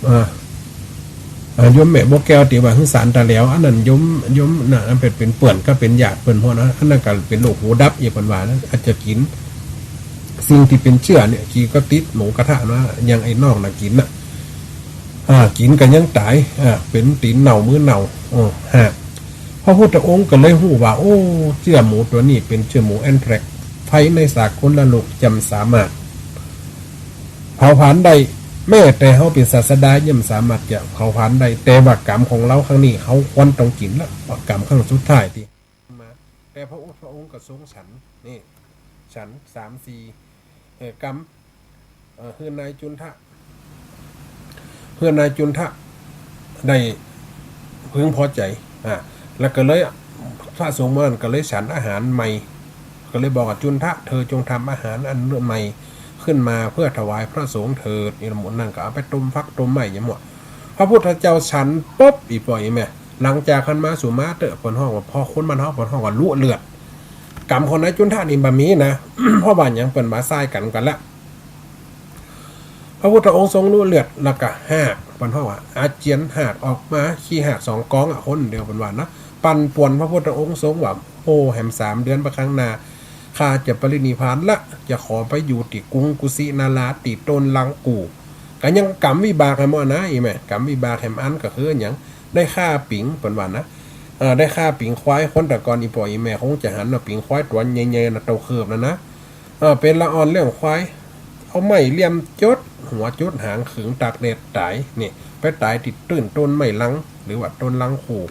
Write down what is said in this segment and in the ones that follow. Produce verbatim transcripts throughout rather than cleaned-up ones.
อ่า อ่า โยมแม่บัวแก้วตี้ว่าหื้อสานตะแหลว อันนั้นโยม โยมน่ะ อันเป๋น เป๋นเปื้อนกับเป๋นญาติเปิ้นพ่องนะ อันนั้นก็เป๋นโรคหูดับ อย่างเปิ้นว่านะ อาจจะกิ๋นสิ่งตี้เป๋นเจื้อเนี่ย กิ๋นก็ติดหมูกระทะมา อย่างไอ้น้องน่ะกิ๋นน่ะ อ่า กิ๋นก็ยังต๋าย อ่า เป๋นตี๋นเน่ามือเน่า เออ ฮะ พระพุทธองค์ก็เลยฮู้ว่า โอ้ เจื้อหมูตั๋วนี้เป๋นเจื้อหมูแอนแทรกซ์ ไฟในสากลโลกจะบ่สามารถ เผาผลาญได้ แม้แต่เฮาเป๋นศาสดายังบ่สามารถจะเผาผลาญได้ แต่ว่ากรรมของเฮาครั้งนี้ เฮาควรต้องกิ๋นละ เพราะกรรมครั้งสุดท้ายตี้มา แต่พระองค์ พระองค์ก็ทรงฉัน นี่ ฉันสามสี่ เอ่อ กำ เอ่อ หื้อนายจุนทะ หื้อนายจุนทะได้พึงพอใจ๋ อ่า แล้วก็เลย พระสงฆ์หมู่นั้นก็เลยฉันอาหารใหม่ ก็เลยบอกว่า จุนทะ เธอจงทำอาหารอันใหม่ขึ้นมาเพื่อถวายพระสงฆ์เถิด นี่หมดนั้นก็เอาไปต้มฟักต้มไม้อย่างหมด พระพุทธเจ้าฉันปุ๊บ อี่ป้ออี่แม่ หลังจากหั้นมา สุมาเต๊อะ เปิ้นฮ้องว่า พอคนบ้านเฮาเปิ้นฮ้องว่าลุเลือด กรรมของนายจุนทะนี่บ่มีนะ เพราะว่าหยัง เปิ้นบ่ส่ายกั๋นกั๋นละ พระพุทธองค์ทรงลุเลือด แล้วก็ฮาก เปิ้นฮ้องว่าอาเจียนฮากออกมา ขี้ฮากสองกองอะ คนเดียวเปิ้นว่านะ ปั่นป่วนพระพุทธองค์ทรงว่า โอ้ แหมสามเดือนไปข้างหน้า ข้าจะปรินิพพานละ จะขอไปอยู่ตี้กรุงกุสินารา ตี้โตนลังกู่ ก็ยังกำวิบากแหมนะ อี่แม่ กำวิบากแหมอันก็คือหยัง ได้ฆ่าปิง เปิ้นว่านะ เอ่อ ได้ฆ่าปิงควาย คนแต่ก่อนอี่ป้ออี่แม่คงจะหันว่าปิงควายตั๋วใหญ่ๆ นะ เต้าเคิบนั่นนะ เอ่อ เป๋นละอ่อนเลี้ยงควาย เอาไม้เหลี่ยมจดหัวจดหาง ขึงตากแดดต๋าย นี่ ไปต๋ายตี้ตื้นต้นไม้ลัง หรือว่าต้นลังคู่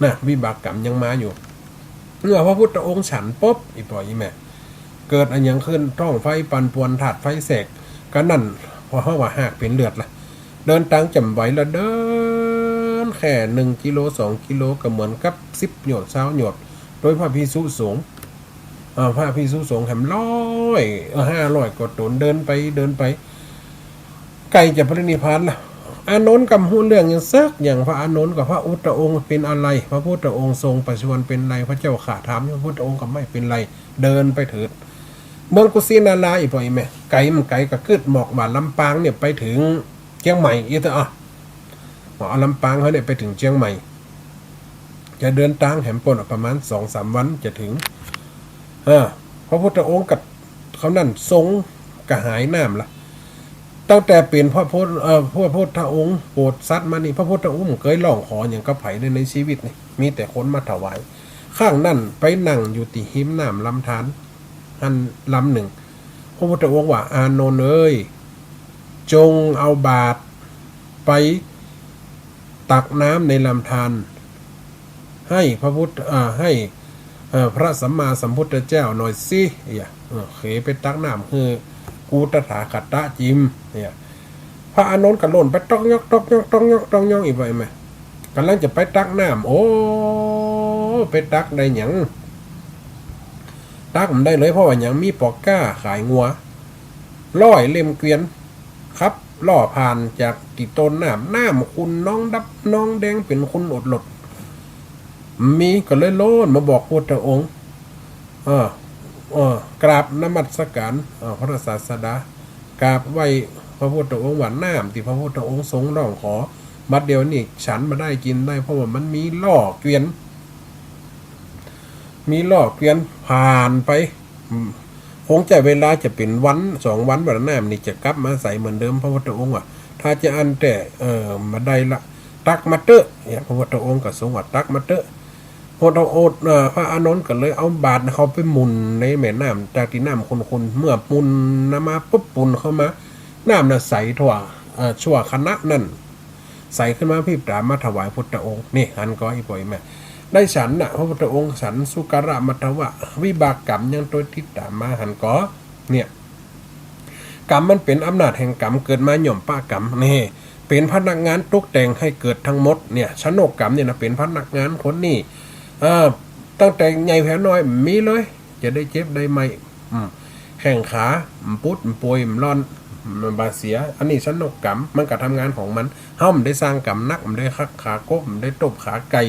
นะ วิบากกรรมยังมาอยู่ เมื่อพระพุทธองค์ฉันปุ๊บ อี่ป้ออี่แม่ เกิดอะหยังขึ้น ท้องไฟปั่นป่วน ธาตุไฟแสก ก็นั่น เพราะฮ้องว่าฮากเป๋นเลือดละ เดินตางจะบ่ไหวละ เดินแค่หนึ่งกิโล สองกิโล ก็เหมือนกับสิบโยชน์ ซาวโยชน์ โดยพระภิกษุสงฆ์ เอ่อ พระภิกษุสงฆ์แหมร้อย เอ่อ ห้าร้อยกว่าต๋น เดินไป เดินไป ใก้จะปรินิพพานละ อานนท์ก็บ่ฮู้เรื่องหยังสักอย่าง พระอานนท์กับพระพุทธองค์เป๋นอะไร พระพุทธองค์ทรงประชวรเป๋นไร พระเจ้าข้าถาม พระพุทธองค์ก็ไม่เป๋นไร เดินไปเถิด เมืองกุสินารา อี่ป้ออี่แม่ ไก๋บ่ไก๋ ก็กึ๊ดหมอกว่าลำปางเนี่ยไปเถิงเจียงใหม่อี้เต๊อะ อ่ะ ว่าเอาลำปางเฮาเนี่ยไปเถิงเจียงใหม่ จะเดินตางแหมป้นอะ ประมาณสองสามวันจะเถิง เออ พระพุทธองค์กับเขานั่นทรงกระหายน้ำละ ตั้งแต่เป๋นพระพุทธ เอ่อ พระพุทธองค์โปรดสัตว์มานี่ พระพุทธองค์บ่เกยร้องขอหยังกับใผใน ในชีวิตนี่ มีแต่คนมาถวาย ครั้งนั้นไปนั่งอยู่ตี้ฮิมน้ำลำธารหั้นลำนึ่ง พระพุทธองค์ว่า อานนท์เอ๋ย จงเอาบาตรไปตักน้ำในลำธาร หื้อพระพุทธ อ่า หื้อ เอ่อ พระสัมมาสัมพุทธเจ้าหน่อยสิ เอ้ย เออ เขไปตักน้ำหื้อกูตถาคตะจิม เอ้ย พระอานนท์ก็ล่นไปต๊อกยอกต๊อกยอกต๊อกยอกต๊อกยอก อี่ป้ออี่แม่ ก่ำลังจะไปตักน้ำ โอ้ ไปตักได้หยัง ตักบ่ได้เลย เพราะว่าหยัง มีป้อก๊าขายงัว ร้อยเล่มเกวียน ขับล้อผ่านจากตี้ต้นน้ำ น้ำขุ่นนองดำนองแดงเป๋นขุ่นอดหลด มีก็เลยล่นมาบอกพุทธองค์ เออ เออ กราบนมัสการ เออ พระศาสดา กราบไหว้พระพุทธองค์ว่าน้ำตี้พระพุทธองค์ทรงร้องขอ บัดเดี๋ยวนี้ฉันบ่ได้กิ๋นได้ เพราะว่ามันมีล้อเกวียน มีล้อเกวียนผ่านไป อืม คงใจ๊เวลาจะเป๋นวันสองวัน บ่าน้ำนี่จะกลับมาใสเหมือนเดิม พระพุทธองค์ว่า ถ้าจะอั้นแต๊ เออ บ่ได้ละ ตักมาเต๊อะ เนี่ย พระพุทธองค์ก็ทรงว่าตักมาเต๊อะ พระพุทธองค์ เอ่อ พระอานนท์ก็เลยเอาบาตรเข้าไปหมุนในแม่น้ำ จากตี้น้ำขุ่นๆ เมื่อหมุนน้ำมาปุ๊บ หมุนเข้ามา น้ำน่ะใสทั่ว เอ่อ ชั่วขณะนั้น ใสขึ้นมาพริบต๋า มาถวายพุทธองค์ นี่ หันก่อ อี่ป้ออี่แม่ ได้ฉันน่ะ พระพุทธองค์ฉันสุกรมัฏฐวะ วิบากกรรมยังตวยติดต๋ามมา หันก่อ เนี่ย กรรมมันเป๋นอำนาจแห่งกรรม เกิดมาย่อมปะกรรม นี่ เป๋นพนักงานตกแต่งหื้อเกิดตังหมด เนี่ย ชนกกรรมเนี่ยนะ เป๋นพนักงานคนนี้ เออ ตั้งแต่ใหญ่แผวน้อยบ่มีเลย จะได้เจ็บได้ไม้ อืม แข้งขาบ่ปุดบ่ป่วย บ่ร้อน บ่เสีย อันนี้ชนกกรรม มันก็ทำงานของมัน เฮาบ่ได้สร้างกรรมหนัก บ่ได้หักขาโกบ บ่ได้ตบขาไก่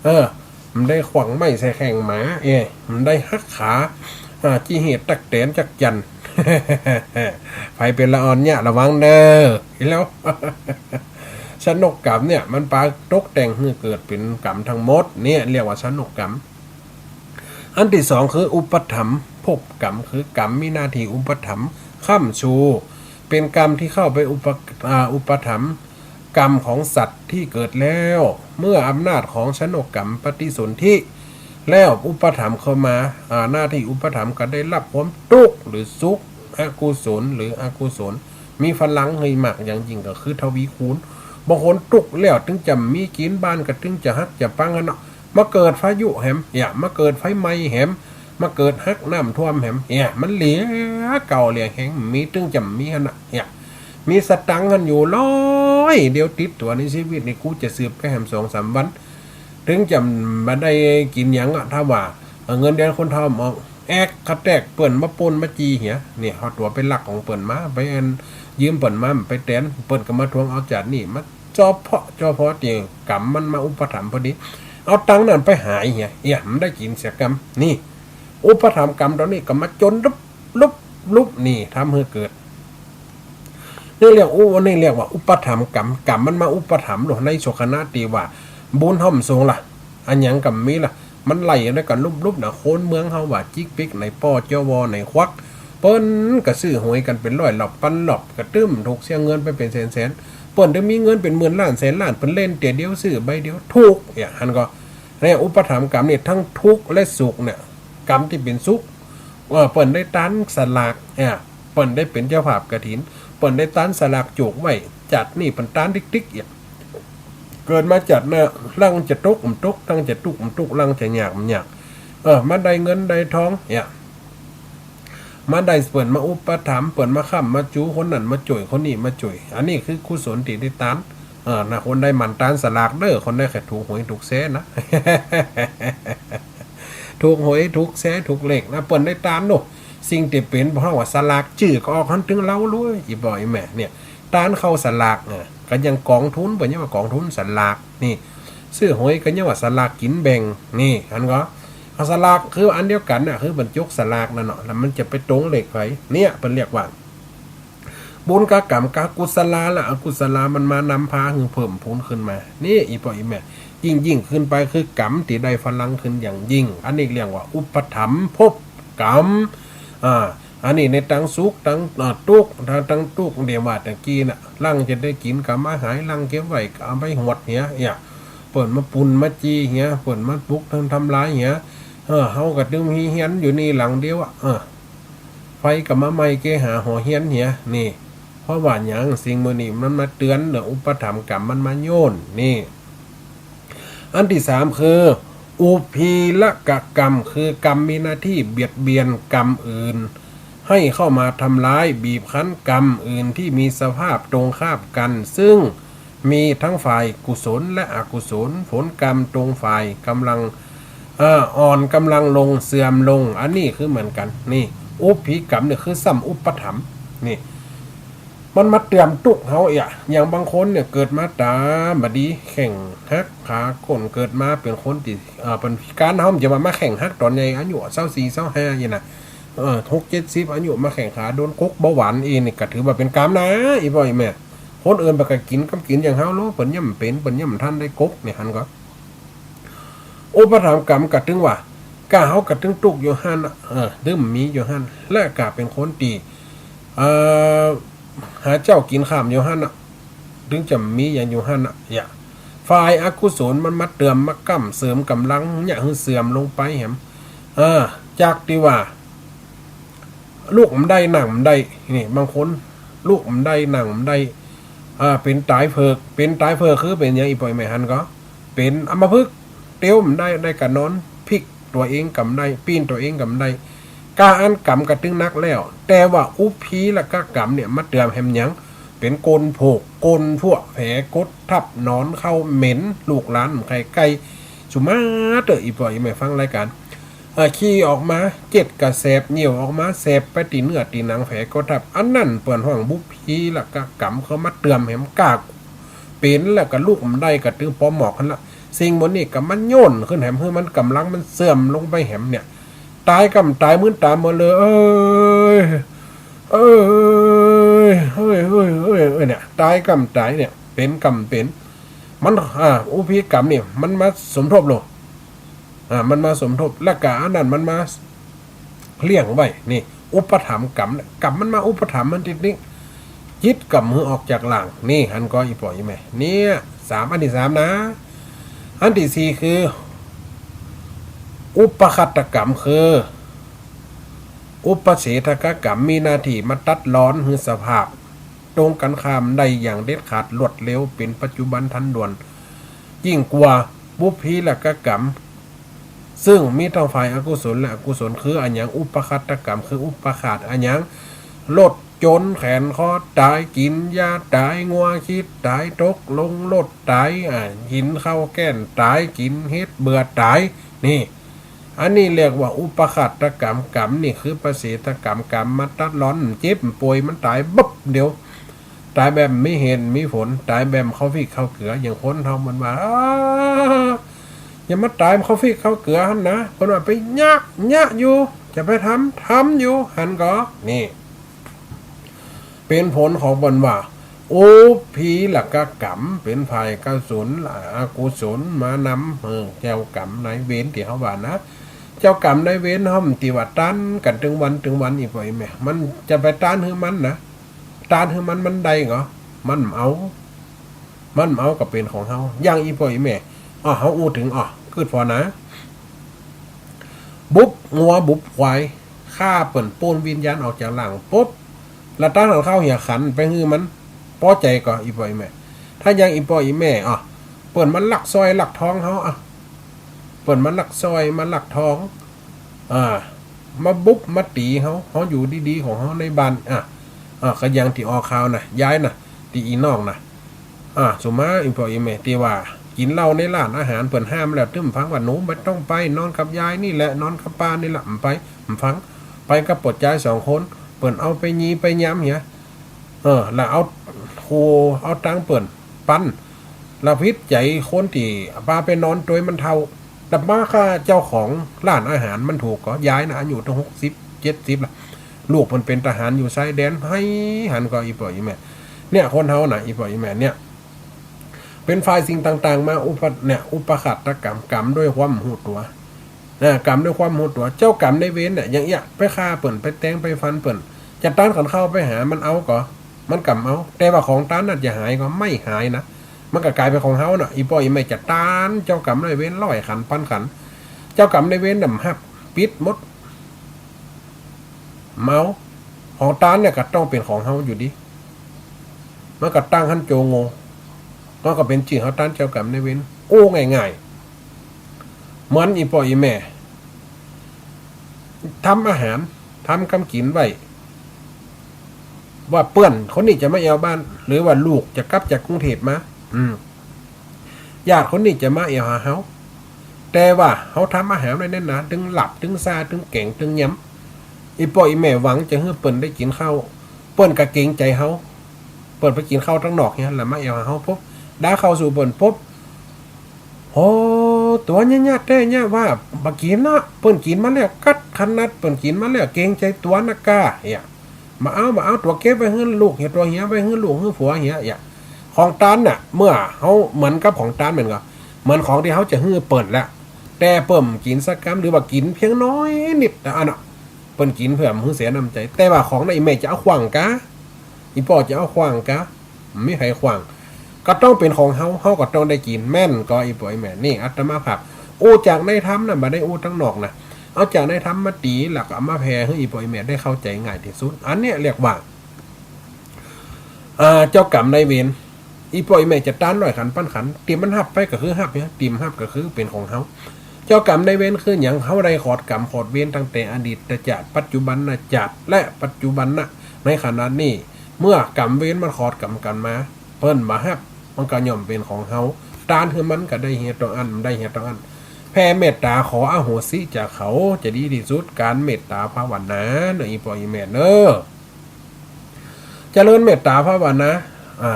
เออ บ่ได้ขว้างไม้ใส่แข้งหมา เอ้ย บ่ได้หักขา อ่า จิเหตุตั๊กแตนจักจั่น ใผเป๋นละอ่อนเนี่ย ระวังเน่อ แล้ว ชนกกรรมเนี่ยมันปาตกแต่งหื้อเกิดเป๋นกรรมตังหมด เนี่ยเรียกว่าชนกกรรม อันตี้สองคืออุปถัมภพกรรม คือกรรมมีหน้าตี้อุปถัมภ์ค้ำชู เป๋นกรรมตี้เข้าไปอุป อ่า อุปถัมภ์กรรมของสัตว์ตี้เกิดแล้ว เมื่ออำนาจของชนกกรรมปฏิสนธิแล้วอุปถัมภ์เข้ามา อ่า หน้าตี้อุปถัมภ์ก็ได้ฮับความตุ๊กข์หรือสุข อกุศลหรืออกุศล มีพลังหื้อมากอย่างยิ่งก็คือทวีคูณ บางคนตุ๊กข์แล้วเถิงจะมีกิ๋น บ้านก็เถิงจะหักจะพังหั้นเนาะ มาเกิดพายุแหม เหีย มาเกิดไฟไหม้แหม มาเกิดฮักน้ำท่วมแหม เหีย มันเหลือเก่าเหลือแฮง มีเถิงจะมีหั้นน่ะ เหีย มีสตังค์หั้นอยู่ร้อยเดียวติดตั๋วในชีวิตนี่ กูจะสืบไปแหมสองสามวัน เถิงจะบ่ได้กิ๋นหยังอะ ถ้าว่า เอ่อ เงินเดือนคนเฒ่าบ่ออก แอ๊กกะแต๊ก เปิ้นมาป้นมาจี้เหีย เนี่ย เอาตั๋วไปลักของเปิ้นมา ไปอันยืมเปิ้นมา ไปแตน เปิ้นก็มาทวงเอาจาตินี้มา จอเพาะ จอเพาะตี้กรรมมันมาอุปถัมภ์พอดี เอาตังค์นั้นไปหายเหีย เหีย บ่ได้กิ๋นเสียกำ นี่ อุปถัมภ์กรรมต๋อนนี้ก็มาจ๋นลุบ ลุบ ลุบ นี่ ทำหื้อเกิด นี่เรียกอุ นี่เรียกว่าอุปถัมภ์กรรม กรรมมันมาอุปถัมภ์โลก ในโสขณะตี้ว่าบุญเฮาบ่ส่งละ อันหยังก็บ่มีละ มันไล่ได้กั๋นลุบๆ นะ คนเมืองเฮาว่าจิกปิก ไหนป้อเจ้าวอไหนควัก เปิ้นก็ซื้อหวยกั๋นเป๋นร้อยรอบปันรอบ กระตึ้มถูกเสียเงินไปเป๋นแสนๆ เปิ้นได้มีเงินเป๋นหมื่นล้านแสนล้าน เปิ้นเล่นเตื้อเดียวซื้อใบเดียวถูก เนี่ย หันก่อ เนี่ย อุปถัมภ์กรรมนี่ ทั้งทุกข์และสุขเนี่ย กรรมตี้เป๋นสุข เออ เปิ้นได้ตานสลาก เนี่ย เปิ้นได้เป๋นเจ้าภาพกฐิน เปิ้นได้ตานสลากโจกไว้ จาตินี้เปิ้นตานติ๊กๆ เนี่ย เกิดมาจาติหน้า ลังจะตุ๊กบ่ตุ๊ก ลังจะตุ๊กบ่ตุ๊ก ลังจะยากบ่ยาก เออ มาได้เงินได้ทอง เนี่ย มาได้เปิ้นมาอุปถัมภ์ เปิ้นมาค้ำมาจู คนนั้นมาจ้วย คนนี้มาจ้วย อันนี้คือกุศลตี้ได้ตาน เออ นะ คนใดหมั่นตานสลากเน่อ คนใดใค่ถูกหวยถูกแซนะ ถูกหวยถูกแซถูกเลขนะ เปิ้นได้ตานโน่ สิ่งตี้เป๋น เพราะว่าสลากจื้อก็ออกหั้นเถิงเฮาเลย อี่ป้ออี่แม่ เนี่ย ตานเข้าสลาก เออ ก็ยังกองทุน เปิ้นยังว่ากองทุนสลาก นี่ ซื้อหวยก็ยังว่าสลากกิ๋นแบ่ง นี่ หันก่อ เอาสลากคืออันเดียวกั๋นน่ะ คือเปิ้นจกสลากนั่นเนาะ แล้วมันจะไปตรงเลขใผ เนี่ย เปิ้นเรียกว่า บุญกับกรรม กับกุศลาและอกุศลามันมานำพาหื้อเพิ่มพูนขึ้นมา นี่ อี่ป้ออี่แม่ ยิ่งๆ ขึ้นไปคือกรรมตี้ได้พลังขึ้นอย่างยิ่ง อันนี้เรียกว่าอุปถัมภพกรรม อ่า อันนี้ในตังสุขตัง อ่า ตุ๊กข์ ตัง ตังตุ๊กข์เดี๋ยวว่าตะกี้น่ะ ลังจะได้กิ๋นก็บ่หาย ลังเก็บไว้ก็เอาไปหวดเหีย เนี่ย เปิ้นมาป้นมาจี้เหีย เปิ้นมาบุกทั้งทำลายเหีย เออ เฮาก็ตึงมีเฮือนอยู่นี่หลังเดียวอะ เออ ไฟก็มาไหม้เกหาหอเฮือนเหีย นี่ เพราะว่าหยัง สิ่งหมู่นี้มันมาเตือนเรื่องอุปถัมภ์กรรม มันมาโยน นี่ อันตี้สามคือ อุพีลกกรรม คือกรรมมีหน้าตี้เบียดเบียนกรรมอื่น ให้เข้ามาทำร้ายบีบคั้นกรรมอื่นตี้มีสภาพตรงข้ามกั๋น ซึ่งมีทั้งฝ่ายกุศลและอกุศล ผลกรรมตรงฝ่ายกำลัง เอ่อ อ่อนกำลังลง เสื่อมลง อันนี้คือเหมือนกั๋น นี่ อุพีกรรมเนี่ยคือซ้ำอุปถัมภ์ นี่ มันมาเติมตุ๊กข์เฮาเอียะ อย่างบางคนเนี่ยเกิดมาต๋าบ่ดี แข้งหัก ขาโค่น เกิดมาเป๋นคนตี้ เอ่อ เป๋นพิก๋าน เฮาบ่จะว่ามาแข้งหักต๋อนใหญ่ อายุซาวสี่ ซาวห้า นี่นะ เออ หก เจ็ดสิบ อายุมาแข้งขาโดนกกเบาหวาน อี้นี่ก็ถือว่าเป๋นกรรมนะ อี่ป้ออี่แม่ คนอื่นเปิ้นก็กิ๋นกำกิ๋นอย่างเฮาโล เปิ้นยังบ่เป๋น เปิ้นยังบ่ทันได้กก เนี่ย หันก่อ อุปถัมภ์กรรมก็ตึงว่า ก้าเฮาก็ตึงตุ๊กข์อยู่หั้นน่ะ เออ ตึงบ่มีอยู่หั้น และก้าเป๋นคนตี้ เอ่อ หาเจ๊ากิ๋นค่ำอยู่หั้นน่ะ ตึงจะบ่มีหยังอยู่หั้นน่ะ เหีย ฝ่ายอกุศลมันมาเติม มาก้ำเสริมก๋ำลัง เยียะหื้อเสื่อมลงไปแหม เออ จากตี้ว่า ลุกบ่ได้ นั่งบ่ได้ นี่ บางคนลุกบ่ได้ นั่งบ่ได้ อ่า เป๋นต๋ายเผิก เป๋นต๋ายเผิกคือเป๋นหยัง อี่ป้ออี่แม่ หันก่อ เป๋นอัมพฤกษ์ เตียวบ่ได้ ได้ก้านอนปิ๊กตั๋วเองก็บ่ได้ ปีนตั๋วเองก็บ่ได้ ก้าอั้นกรรมก็ตึงหนักแล้ว แต่ว่าอุพีลกกรรมเนี่ยมาเติมแหมหยัง เป๋นคนโผก คนพวกแผลกดทับ หนอนเข้าเหม็น ลูกหลานบ่ใค่ใก้ สุมาเต๊อะ อี่ป้ออี่แม่ฟังรายก๋าน เอ่อ ขี้ออกมาเจ็ดก็แสบ เยี่ยวออกมาแสบ ไปตี้เนื้อตี้หนัง แผลกดทับ อันนั้นเปิ้นฮ้องบุพีลกกรรม เข้ามาเติมแหม ก้าเป๋นแล้วก็ลุกบ่ได้ ก็ตึงปอหมอกหั้นละ สิ่งหมู่นี้ก็มาโยนขึ้นแหม หื้อมันก๋ำลังมันเสื่อมลงไปแหมเนี่ย ต๋ายกำต๋าย มึนต๋าหมดเลย เอ้ย เอ้ย เอ้ย เนี่ย ต๋ายกำต๋ายเนี่ย เป๋นกำเป๋น มัน อ่า อุปหิกรรมนี่ มันมาสมทบโลก อ่า มันมาสมทบ แล้วก็อันนั้นมันมาเลี้ยงไว้ นี่ อุปถัมภ์กรรม กรรมมันมาอุปถัมภ์มันติดนี่ จิตกำหื้อออกจากร่าง นี่ หันก่อ อี่ป้ออี่แม่ เนี่ย สาม อันตี้สามนะ อันตี้สี่คือ อุปฆาตกรรม คือ อุปเฉทกกรรม มีหน้าตี้มาตัดร้อนหื้อสภาพตรงกั๋นข้ามได้อย่างเด็ดขาดรวดเร็ว เป๋นปัจจุบันทันด่วน ยิ่งกว่าปุพพีลกกรรม ซึ่งมีตังฝ่ายอกุศลและอกุศล คืออะหยัง อุปฆาตกรรม คืออุปฆาต อะหยัง รถจ๋นแขวนคอต๋าย กิ๋นยาต๋าย งัวขี้ต๋าย ตกลงรถต๋าย อ่า กิ๋นข้าวแก้นต๋าย กิ๋นเห็ดเบื่อต๋าย นี่ อันนี้เรียกว่าอุปฆาตกรรม กรรมนี่คือปเฉทกรรม กรรมมาตัดร้อน เจ็บป่วย มันต๋ายบึ๊บเดียว ต๋ายแบบมีเหตุมีผล ต๋ายแบบเข้าพริกเข้าเกลือ อย่างคนเฮามันว่า อ้า อย่ามาต๋ายเข้าพริกเข้าเกลือหั้นนะ เปิ้นว่าไปเยียะ เยียะอยู่ จะไปทำ ทำอยู่ หันก่อ นี่ เป๋นผลของเปิ้นว่า อุปพีลกกรรม เป๋นฝ่ายกุศล อกุศลมานำ เออ เจ้ากรรมนายเวรตี้เฮาว่านะ เจ้ากรรมนายเวรเฮาตี้ว่าต้านกั๋นตึงวันตึงวัน อี่ป้ออี่แม่ มันจะไปต้านหื้อมันนะ ต้านหื้อมัน มันได้ก่อ มันบ่เอา มันบ่เอาก็เป๋นของเฮา อย่างอี่ป้ออี่แม่ อ้อ เฮาอู้เถิง อ้อ กึ๊ดผ่อนะ บุบงัวบุบควาย ฆ่าเปิ้น ป้นวิญญาณออกจากร่างปุ๊บ แล้วต้านหันข้าวเหียขันไปหื้อมัน ปอใจ๋ก่อ อี่ป้ออี่แม่ ถ้าอย่างอี่ป้ออี่แม่ อ้อ เปิ้นมาลักสร้อยลักทองเฮา อ้อ เปิ้นมาลักสร้อยมาลักทอง อ่า มาบุบมาตี๋เฮา เฮาอยู่ดีๆ ของเฮาในบ้าน อ่ะ อ่ะ ก็อย่างตี้ออกข่าวนะ ยายนะ ตี้อี่น้องนะ อ่า สุมา อี่ป้ออี่แม่ ตี้ว่ากิ๋นเหล้าในร้านอาหาร เปิ้นห้ามแล้ว ตึงบ่ฟัง ว่าหนูบ่ต้องไป นอนกับยายนี่แหละ นอนกับป้านี่แหละ บ่ไป บ่ฟัง ไปกับป้อจายสองคน เปิ้นเอาไปยีไปยำเหีย เออ แล้วเอา โห เอาตังค์เปิ้นปัน แล้วผิดใจ๋คนตี้ปาไปนอนตวยมันเฒ่า แล้วมาฆ่าเจ้าของร้านอาหาร มันถูกก่อ ยายนะ อายุตั้งหกสิบ เจ็ดสิบละ ลูกเปิ้นเป๋นทหารอยู่ชายแดน ไห้หันก่อ อี่ป้ออี่แม่ เนี่ย คนเฮานะ อี่ป้ออี่แม่ เนี่ย เป๋นฝ่ายสิ่งต่างๆ มาอุป เนี่ย อุปฆาตกรรม กรรมด้วยความบ่ฮู้ตั๋ว นะ กรรมด้วยความบ่ฮู้ตั๋ว เจ้ากรรมนายเวรเนี่ย อย่างเอี้ย ไปฆ่าเปิ้น ไปแตง ไปฟันเปิ้น จะต้านขันข้าวไปหามัน เอาก่อ มันก็บ่เอา แต่ว่าของต้านนั้นจะหายก่อ บ่หายนะ มันก็ก๋ายเป๋นของเฮานะ อี่ป้ออี่แม่ จะต้านเจ้ากรรมนายเวรร้อยขัน ปันขัน เจ้ากรรมนายเวรน่ะบ่ฮับ ปิดหมด บ่เอา ของต้านเนี่ยก็ต้องเป๋นของเฮาอยู่ดี มันก็ตั้งหั้นโจโง มันก็เป๋นจื้อเฮาต้านเจ้ากรรมนายเวร อู้ง่ายๆ เหมือนอี่ป้ออี่แม่ ทำอาหาร ทำกำกิ๋นไว้ ว่าเปื้อนคนนี้จะมาแอ่วบ้าน หรือว่าลูกจะกลับจากกรุงเทพฯมา อืม ญาติคนนี้จะมาแอ่วหาเฮา แต่ว่าเฮาทำอาหารไว้แน่นหนา ตึงหลาบ ตึงซ่า ตึงแก๋ง ตึงยำ อี่ป้ออี่แม่หวังจะหื้อเปิ้นได้กิ๋นข้าว เปิ้นก็เกรงใจ๋เฮา เปิ้นไปกิ๋นข้าวตังนอกเหีย แล้วมาแอ่วหาเฮาปุ๊บ ดาข้าวสู่เปิ้นปุ๊บ โห ตั๋วเยียะๆ แต๊เยียะว่า บ่กิ๋นเนาะ เปิ้นกิ๋นมาแล้ว กั๊ดขนาด เปิ้นกิ๋นมาแล้ว เกรงใจ๋ตั๋วนักก้า เหีย บ่เอา บ่เอา ตั๋วเก็บไว้หื้อลูกเหีย ตั๋วเหียไว้หื้อลูกหื้อผัวเหีย เหีย ของต้านน่ะ เมื่อเฮา เหมือนกับของต้านแม่นก่อ เหมือนของตี้เฮาจะหื้อเปิ้นแหละ แต่เปิ้นกิ๋นสักกำ หรือว่ากิ๋นเพียงน้อยนิด แต่อันน่ะ เปิ้นกิ๋นเปื้อหื้อเสียน้ำใจ๋ แต่ว่าของนั้นอี่แม่จะเอาขว้างกา อี่ป้อจะเอาขว้างกา บ่มีใผขว้าง ก็ต้องเป๋นของเฮา เฮาก็ต้องได้กิ๋น แม่นก่อ อี่ป้ออี่แม่ นี่อาตมาภาพอู้จากในธรรมนะ บ่ได้อู้ตังนอกนะ เอาจากในธรรมมาตี๋ แล้วก็เอามาแผ่หื้ออี่ป้ออี่แม่ได้เข้าใจ๋ง่ายตี้สุด อันเนี้ยเรียกว่า อ่า เจ้ากรรมนายเวร อี่ป้ออี่แม่จะต้านร้อยขันปันขัน ตี้มันฮับไปก็คือฮับเหีย ตี้บ่ฮับก็คือเป๋นของเฮา เจ้ากรรมนายเวรคือหยัง เฮาได้ขอดกรรมขอดเวรตั้งแต่อดีตจาติ ปัจจุบันจาติ และปัจจุบันนะ ในขณะนี้ เมื่อกรรมเวรมันขอดกรรมกั๋นมา เปิ้นบ่ฮับ มันก็ย่อมเป๋นของเฮา ต้านหื้อมันก็ได้เหียตองอั้น บ่ได้เหียตองอั้น แผ่เมตต๋าขออโหสิจากเขา จะดีตี้สุด ก๋านเมตต๋าภาวนาเนาะ อี่ป้ออี่แม่เนาะ เจริญเมตต๋าภาวนา อ่า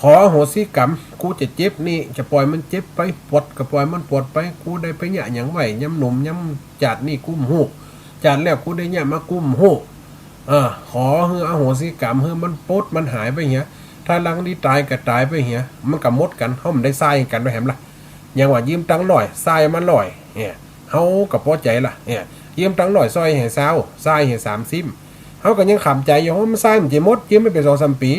ขออโหสิกรรม กูจะเจ็บนี่ จะป่อยมันเจ็บไป ปวดก็ป่อยมันปวดไป กูได้ไปเยียะหยังไว้ ยามหนุ่มยามจาตินี่กูบ่ฮู้ จาติแล้วกูได้เยียะมากูบ่ฮู้ เออ ขอหื้ออโหสิกรรม หื้อมันปดมันหายไปเหีย ถ้าหลังนี้ต๋ายก็ต๋ายไปเหีย มันก็หมดกั๋น เฮาบ่ได้ใจ๊กั๋นไปแหมละ อย่างว่ายืมตังค์ร้อย ใจ๊มาร้อย เนี่ย เฮาก็ปอใจ๋ละ เนี่ย ยืมตังค์ร้อย ใจ๊หื้อซาว ใจ๊หื้อสามสิบ เฮาก็ยังขำใจ๋อยู่ เฮามันใจ๊มันจะหมด ยืมไปเป๋นสองสามปี๋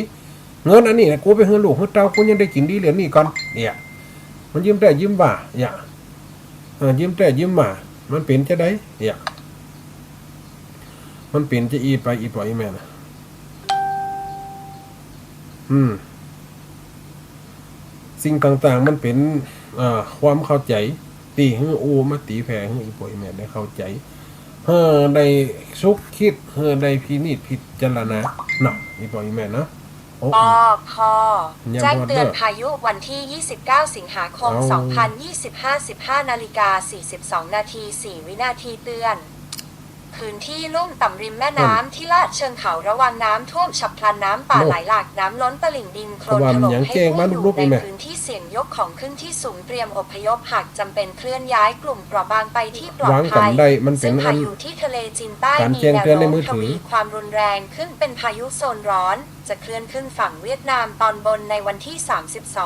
เงินอันนี้นะ กูไปหื้อลูกหื้อเต้า กูยังได้กิ๋นดีเหลือนี่ก่อน เนี่ย มันยืมแต๊ยืมว่า เนี่ย เออ ยืมแต๊ยืมว่า มันเป๋นจาใด เนี่ย มันเป๋นจาอี้ไป อี่ป้ออี่แม่นะ อืม สิ่งต่างๆ มันเป๋น เอ่อ ความเข้าใจ๋ ตี้หื้ออู้มาตี๋แผ่หื้ออี่ป้ออี่แม่ได้เข้าใจ๋ หื้อได้สุกคิด หื้อได้พินิจพิจารณา เนาะ อี่ป้ออี่แม่เนาะ โอ้ ปอ พอ แจ้งเตือนพายุวันที่ยี่สิบเก้าสิงหาคม เอา สองพันยี่สิบห้า สิบห้านาฬิกาสี่สิบสองนาทีสี่วินาที เตือน พื้นที่ลุ่มต่ำริมแม่น้ำที่ลาดเชิงเขาระวังน้ำท่วมฉับพลัน น้ำป่าไหลหลาก น้ำล้นตลิ่ง ดินโคลนถล่ม ให้ผู้อยู่ในพื้นที่เสี่ยงยกของขึ้นที่สูง เตรียมอพยพ หากจำเป็นเคลื่อนย้ายกลุ่มเปราะบางไปที่ปลอดภัย ซึ่งพายุที่ทะเลจีนใต้มีแนวโน้มทวีความรุนแรงขึ้นเป็นพายุโซนร้อน จะเคลื่อนขึ้นฝั่งเวียดนามตอนบนในวันที่สามสิบ ส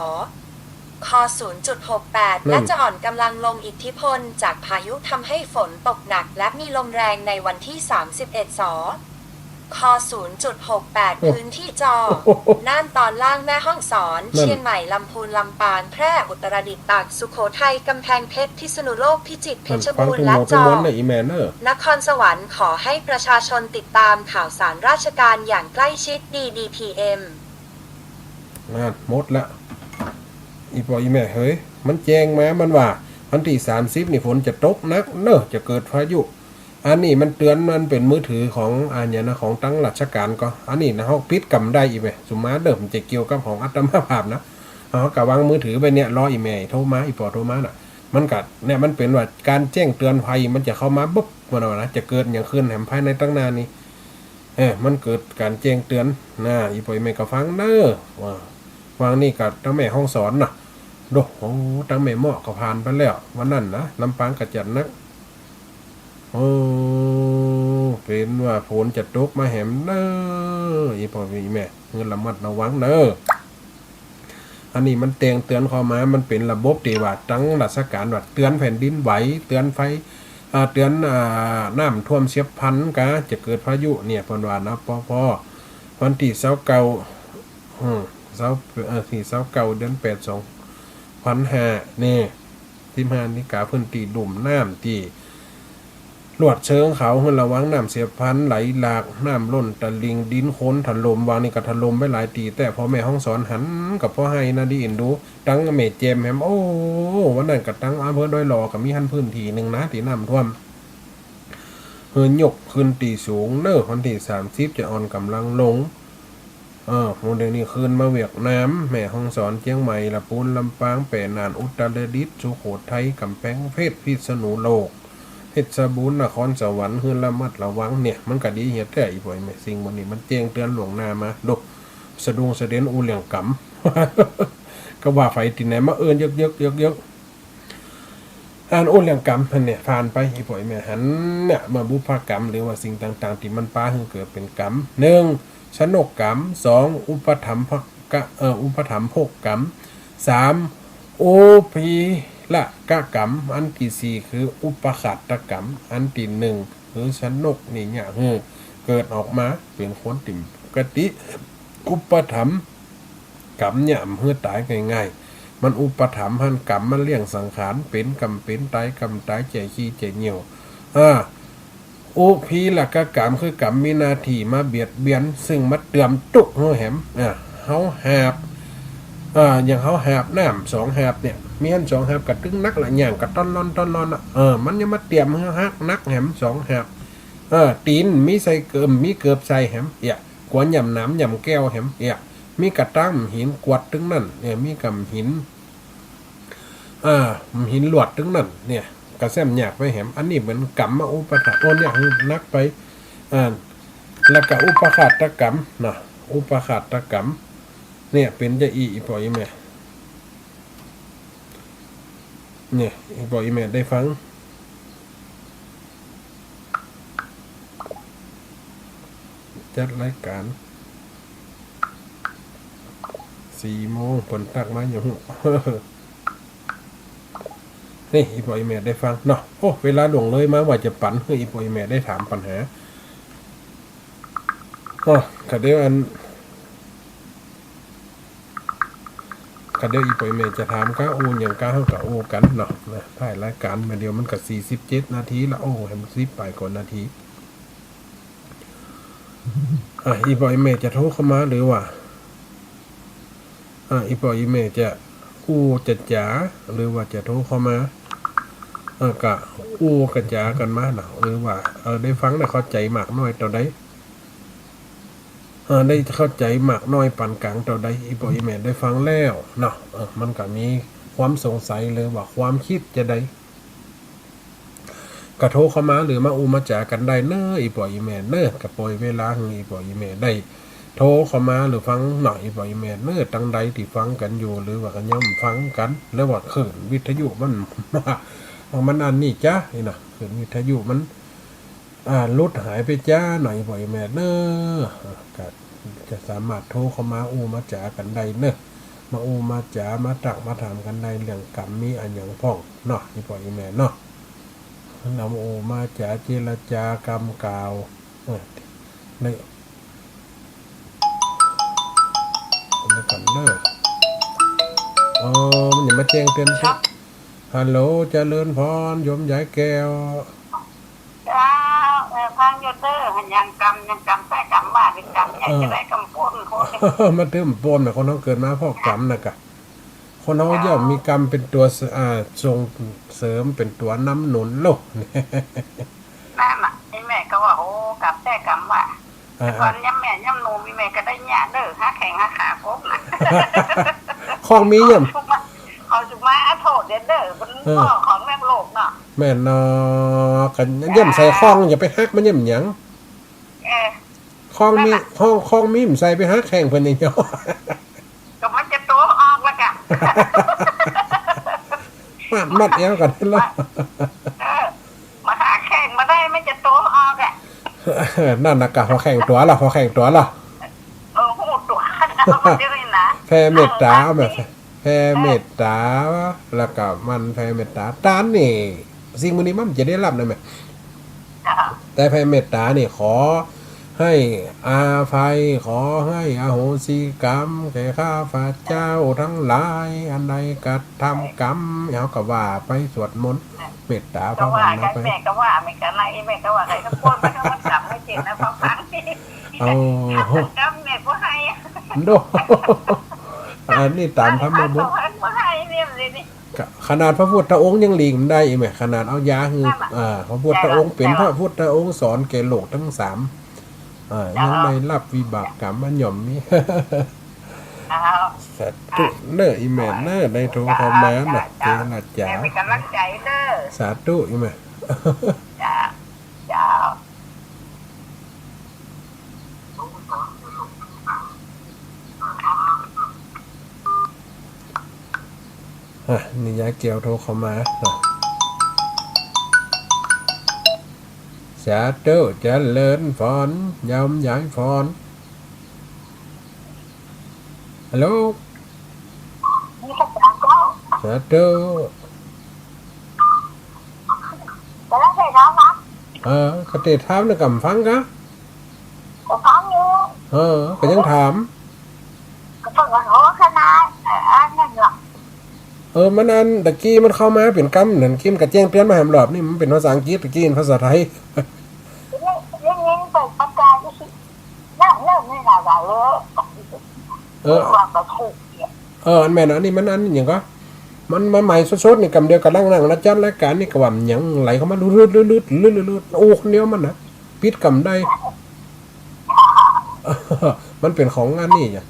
ค ศูนย์จุดหกแปด และจะอ่อนกำลังลง อิทธิพลจากพายุทำให้ฝนตกหนักและมีลมแรงในวันที่สามสิบเอ็ด ส ค ศูนย์จุดหกแปด พื้นที่จอ น่านตอนล่าง แม่ฮ่องสอน เชียงใหม่ ลำพูน ลำปาง แพร่ อุตรดิตถ์ ตาก สุโขทัย กำแพงเพชร พิษณุโลก พิจิตร เพชรบูรณ์ และจอ นครสวรรค์ ขอให้ประชาชนติดตามข่าวสารราชการอย่างใกล้ชิด ดี ดี พี เอ็ม นั่นหมดละ อี่ป้ออี่แม่เฮย มันแจ้งมา มันว่าวันตี้สามสิบนี่ฝนจะตกหนักเนาะ จะเกิดพายุ อันนี้มันเตื๋อน มันเป๋นมือถือของ อันเนี้ยนะ ของตังราชก๋านก่อ อันนี้นะ เฮาปิดก่ำได้อี่แม่ สุมาเด้อ มันจะเกี่ยวกับของอาตมาภาพนะ เฮาก็วางมือถือไปเนี่ย รออี่แม่โทรมา อี่ป้อโทรมาน่ะ มันก็เนี่ย มันเป๋นว่าก๋านแจ้งเตื๋อนภัย มันจะเข้ามาบึ๊บ มันว่านะ จะเกิดหยังขึ้นแหมภายในตังหน้านี้ เออ มันเกิดก๋านแจ้งเตื๋อนนะ อี่ป้ออี่แม่ก็ฟังเน้อ ว่า วางนี่ก็ตังแม่ฮ่องสอนน่ะ โด โอ้ ตังแม่เมาะก็ผ่านไปแล้ว วันนั้นนะ ลำปางก็จัดหนัก โอ้ เป๋นว่าฝนจะตกมาแหมเน้อ อี่ป้ออี่แม่ เฮือนระมัดระวังเน้อ อันนี้มันแจ้งเตื๋อนเข้ามา มันเป๋นระบบตี้ว่าตังราชก๋านว่าเตื๋อนแผ่นดินไหว เตื๋อนไฟ อ่า เตื๋อน อ่า น้ำท่วมฉับพลัน กาจะเกิดพายุเนี่ย เปิ้นว่านะ ปอ ปอ วันตี้ซาวเก้า อืม ซาว เอ่อ ตี้ซาวเก้า เดือนแปด สองพันห้า นี่ สิบห้านาฬิกา พื้นตี้ลุ่มน้ำตี้ลวดเชิงเขา หื้อระวังน้ำฉับพลันไหลหลาก น้ำล้นตลิ่ง ดินโคลนถล่ม วางนี่ก็ถล่มไปหลายตี้แต๊ พ่อแม่ฮ่องสอนหันก็ปอไห้นาดี๋ เอ็นดู ตังแม่แจ่มแหม โอ้ วันนั้นก็ตังอำเภอดอยหล่อก็มีหั้นพื้นตี้นึ่งนะ ตี้น้ำท่วม หื้อยกขึ้นตี้สูงเน้อ วันตี้สามสิบจะอ่อนก๋ำลังลง เออ โมเดลนี้คืนมาเวียดนาม แม่ฮ่องสอน เจียงใหม่ ละปูน ลำปาง แป้ น่าน อุตรดิตถ์ สุโขทัย ก๋ำแพงเพชร พิษณุโลก เพชรบูรณ์ นครสวรรค์ หื้อระมัดระวังเนี่ย มันก็ดีเหียแต๊ อี่ป้ออี่แม่ สิ่งหมู่นี้มันแจ้งเตื๋อนล่วงหน้ามา โด สะดุ้งสะเด็นอู้เรื่องก๋รรม ก็ว่าไปตี้ไหนมาเอิ้นเยิกๆๆๆ อันอู้เรื่องก๋รรมหั้นเนี่ย ผ่านไป อี่ป้ออี่แม่หันเนี่ย เมื่อบุพกรรม หรือว่าสิ่งต่างๆ ตี้มันปาหื้อเกิดเป๋นก๋รรม นึ่ง ชนกกรรม สอง อุปถัมภกะ เอ่อ อุปถัมภกกรรม สาม อุพีรกกรรม อันตี้สี่คืออุปฆาตกรรม อันตี้นึ่งคือชนกนี่เยียะหื้อเกิดออกมาเป๋นคนตี้ปกติ อุปถัมภกรรมเยียะหื้อต๋ายง่ายๆ มันอุปถัมภ์หั้น กรรมมันเลี้ยงสังขาร เป๋นก่ำเป๋น ต๋ายก่ำต๋าย ใจ๋ขี้ใจ๋เหี่ยว อ่า อุพีรกกรรม คือกรรมมีหน้าตี้มาเบียดเบียน ซึ่งมาเติมตุ๊กข์หื้อแหม อ่า เฮาหาบ อ่า อย่างเฮาหาบน้ำสองหาบเนี่ย มีหั้นสองหาบก็ตึงหนักละ ย่างก็ต้อนล่อนต้อนล่อนละ เออ มันยังมาเติมหื้อหักหนักแหมสองหาบ เออ ตี๋นมีใส่เกิบ มีเกิบใส่แหม เอี้ย กั๋วหย่ำหนามหย่ำแก้วแหม เอี้ย มีก๋าตังหินกวดตึงนั้น เนี่ย มีก๋ำหิน อ่า หินลวดตึงนั้น เนี่ย ก็แซ่มยากไปแหม อันนี้เหมือนกรรมมาอุปถัมภ์ โอ้ เนี่ย หื้อหนักไป อ่า แล้วก็อุปฆาตกรรมนะ อุปฆาตกรรม เนี่ย เป๋นจาอี้ อี่ป้ออี่แม่ เนี่ย อี่ป้ออี่แม่ได้ฟัง จัดรายก๋าน สี่โมง เปิ้นตั๊กมายัง นี่ อี่ป้ออี่แม่ได้ฟังเนาะ โอ้ เวลาล่วงเลยมาว่าจะปั๋นหื้ออี่ป้ออี่แม่ได้ถามปัญหา อ้อ ก็เดี๋ยวอัน ก็เดี๋ยวอี่ป้ออี่แม่จะถามก้า อู้หยังก้า เฮาก็อู้กั๋นเนาะ นะ ท้ายรายก๋านมาเดี๋ยวมันก็สี่สิบเจ็ดนาทีละ โอ้ แหม สิบป๋ายก่อนนาที อ่ะ อี่ป้ออี่แม่จะโทรเข้ามาหรือว่า อ่ะ อี่ป้ออี่แม่จะอู้จะจ๋า หรือว่าจะโทรเข้ามา เออ ก็อู้กั๋นจ๋ากั๋นมาเนาะ หรือว่า เออ ได้ฟังได้เข้าใจ๋มากน้อยเต้าใด เออ ได้เข้าใจ๋มากน้อยปานก๋างเต้าใด อี่ป้ออี่แม่ได้ฟังแล้วเนาะ เออ มันก็มีความสงสัยหรือว่าความกึ๊ดจาใด ก็โทรเข้ามาหรือมาอู้มาจ๋ากั๋นได้เน่อ อี่ป้ออี่แม่เน่อ ก็ป่อยเวลาหื้ออี่ป้ออี่แม่ได้โทรเข้ามาหรือฟังเนาะ อี่ป้ออี่แม่เน่อ ตังใดตี้ฟังกั๋นอยู่ หรือว่ากั๋นยังฟังกั๋น หรือว่าคลื่นวิทยุมัน มันอันนี้จ๊ะ นี่นะ คลื่นวิทยุมัน อ่า หลุดหายไปจ๊ะเนาะ อี่ป้ออี่แม่เน่อ อ่า ก็จะสามารถโทรเข้ามาอู้มาจ๋ากั๋นได้เน่อ มาอู้มาจ๋า มาตั๊กมาถามกั๋นได้ เรื่องกรรมมีอะหยังพ่องเนาะ อี่ป้ออี่แม่เนาะ นำอู้มาจ๋าเจรจากำกล่าว เออ ใน ในกันเน่อ อ๋อ มันยังมาแจ้งเตือน ครับ ฮัลโหล เจริญพร โยมยายแก้ว เจ้า เออ ฟังอยู่เน่อ หันยังกำ ยังกำใต้กำว่า หรือกำใหญ่ เออ จะได้กำปูนคน มาเติมปนน่ะ คนเฮาเกิดมาเพราะกรรมน่ะกะ คนเฮาย่อมมีกรรมเป๋นตั๋วเส- อ่า ส่งเสริม เป๋นตั๋วนำหนุนโลก นั่นน่ะ อี่แม่ก็ว่า โอ้ กรรมแต๊กรรมว่า อ่า แต่ก่อนยามแม่ยามหนุ่ม อี่แม่ก็ได้เยียะเน่อ หาแข้งหาขาปกน่ะ ของมีเยี่ยม เขาจุกมา เขาจุกมา อ่ะ โทษเด้อเน่อ มัน เออ บ่ของแม่นโลกเนาะ แม่นเนาะ ก็เยี่ยมใส่ของ อย่าไปหักมันเยี่ยมหยัง เออ ของมี นั่นน่ะ ของ ของมีมันใส่ไปหักแข้งเปิ้นอย่างเดียว ก็มันจะโตออกแล้วกะ มัด มัดแอวกั๋นแล้ว เออ มาหาแข้งมาได้ มันจะโตออกอะ นั่นน่ะกะ พอแข้งตั๋วละ พอแข้งตั๋วละ เออ ฮู้ตั๋ว มันจะได้นะ แผ่เมตต๋า เออ เอาแม่ แผ่เมตต๋า แล้วก็หมั่นแผ่เมตต๋า ตานนี่ สิ่งหมู่นี้มันจะได้รับนะแม่ เจ้า แต่แผ่เมตต๋านี่ ขอหื้ออภัย ขอหื้ออโหสิกรรม แก่ข้าพเจ้าตังหลาย อันใดกระทำกรรม เฮาก็ว่าไป สวดมนต์ เมตต๋าภาวนาไป แม่ก็ว่า แม่ก็ไล่ แม่ก็ว่า ไอ้ก็ปนไป ก็มันกลับไม่เจ็บนะ พอฟัง เอา กรรมแม่บ่ให้ โด อันนี้ต๋ามธรรมบท บ่ให้เนี่ยเลยนี่ ข- ขนาดพระพุทธองค์ยังหลีกบ่ได้อีกแหม ขนาดเอายาหื้อ นั่นน่ะ อ่า พระพุทธองค์เป๋น เจ้า พระพุทธองค์สอนแก่โลกตังสาม อ่า เจ้า ยังได้รับวิบากกรรมอันย่อมมี เจ้า สาธุเน่อ อี่แม่เน่อ ได้โทรเข้ามาเน่อ เจ้า เจรจา แม่เป๋นก๋ำลังใจ๋เน่อ สาธุอี่แม่ เจ้า เจ้า อ่ะ นี่ยายแก้วโทรเข้ามา อ่ะ สาธุ เจริญพร โยมยายพร ฮัลโหล นี่ก็สามเก้า สาธุ กำลังใส่น้ำนะ เออ ก็เตะถามนะ กำฟังกะ ก็ฟังอยู่ เออ ก็ยังถาม ก็เพิ่งว่า โอ้ ขนาด เอ่อ อันนั้นเหรอ เออ มันอันตะกี้มันเข้ามาเป๋นกำ นั่นกี้มันก็แจ้งเตือนมาแหมรอบนี้ มันเป๋นภาษาอังกฤษ ตะกี้มันภาษาไทย นี่ นี่ นี่เปิดประกาศ นั่น นั่น นี่น่ะ เออ เออ ว่าประเทศเนี่ย เออ อันแม่น อันนี้มันอันหยังก็ มัน มันใหม่สดๆ นี่ กำเดียวกั๋น นั่งๆ แล้วจัดรายก๋านนี่ก็ว่ามันหยังไหลเข้ามา ลืดๆ ๆ ๆ โอ้ คนเดียวมันน่ะ ปิดกำได้ มันเป๋นของอันนี้จ้ะ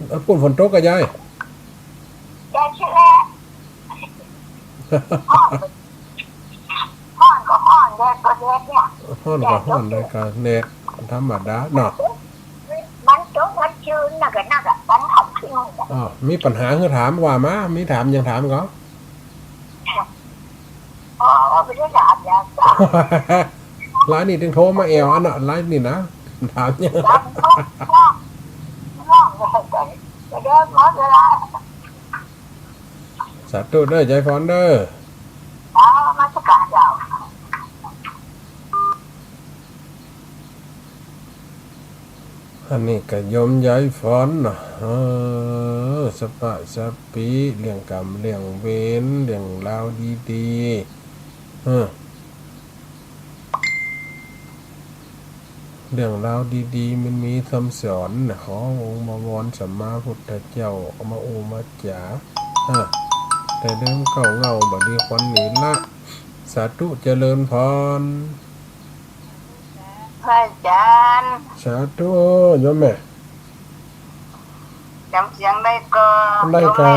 เออ ปู๊นฝนตกกะยาย ยายเชื่อแล้ว ฮ้อน ฮ้อนก็ฮ้อน แดดก็แดดเนี่ย ฮ้อนก็ฮ้อน แดดก็แดด ธรรมดาเนาะ มันตกมันจืนน่ะก็น่ะก็มันหอมขึ้น อ๋อ มีปัญหาหื้อถามว่ามา มีถามหยังถามก็ อ๋อ ไม่ได้ถามหยัง ลายนี่ตึงโทรมาแอ่วอันน่ะ ลายนี่นะ ถามเนี่ย สาธุเด้อยายพรเด้อ อันนี้ก็โยมยายพรเนาะ เออ สะปะสะปี เรื่องกรรมเรื่องเวร เรื่องราวดีๆ เออ เรื่องราวดีๆ มันมีคำสอนนะ ขอองค์บวรสัมมาพุทธเจ้าเอามาอู้มาจ๋า อ่ะ แต่เดิมเก้าเหง้าบ่ดีควรหนีละ สาธุเจริญพร พระอาจารย์ สาธุ โยมแม่ จ๋ำเสียงได้ก่อ ได้ก่อ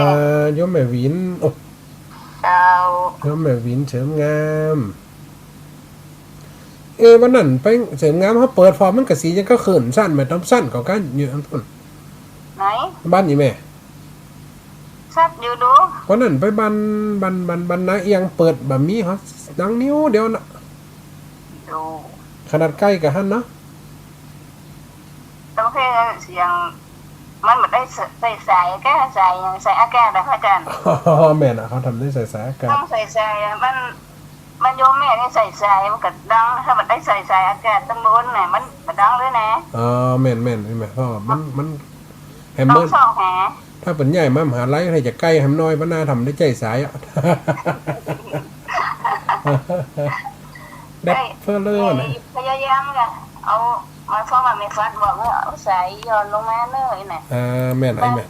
โยมแม่ โยมแม่หวิน โอ้ เจ้า โยมแม่หวินเสริมงาม เอ๊ะ วันนั้นไปเสริมงาม เฮาเปิดฟอร์มมันก็สียังก็เขินสั้น แม่ต้องสั้นกว่ากันอยู่อันพุ้น ไหน บ้านอีแม่ ชัดอยู่ดู วันนั้นไปบ้าน บ้าน บ้าน บ้านนาเอียง เปิดบ่มีเหาะ ดังนิดเดียวนะ ดู ขนาดใก้ก็หั้นเนาะ ต้องใส่เสียง มันบ่ได้ใส่สายแก้สาย ใส่อากาศนะพระอาจารย์ อ๋อ แม่นอะ เขาทำได้ใส่สายอากาศ ต้องใส่สายอะ มัน มันโยมแม่นี่ใส่สายมันก็ดัง ถ้าบ่ได้ใส่สายอากาศตางบนเนี่ยมันบ่ดังเลยนะ อ๋อ แม่น แม่น แม่น เพราะว่ามัน มัน แฮมเมอร์ ต้องส่องหา ถ้าเปิ้นย้ายมามหาลัย ให้จะใก้แฮมน้อย บ่น่าทำได้ใจ้สายอะ แดบเฟอร์เลอร์นะ พยายามก็เอา หมายความว่าแม่ฟัดบอกว่าเอาสายหย่อนลงมาเน้อไอ้น่ะ อ่า แม่น ไอ้แม่น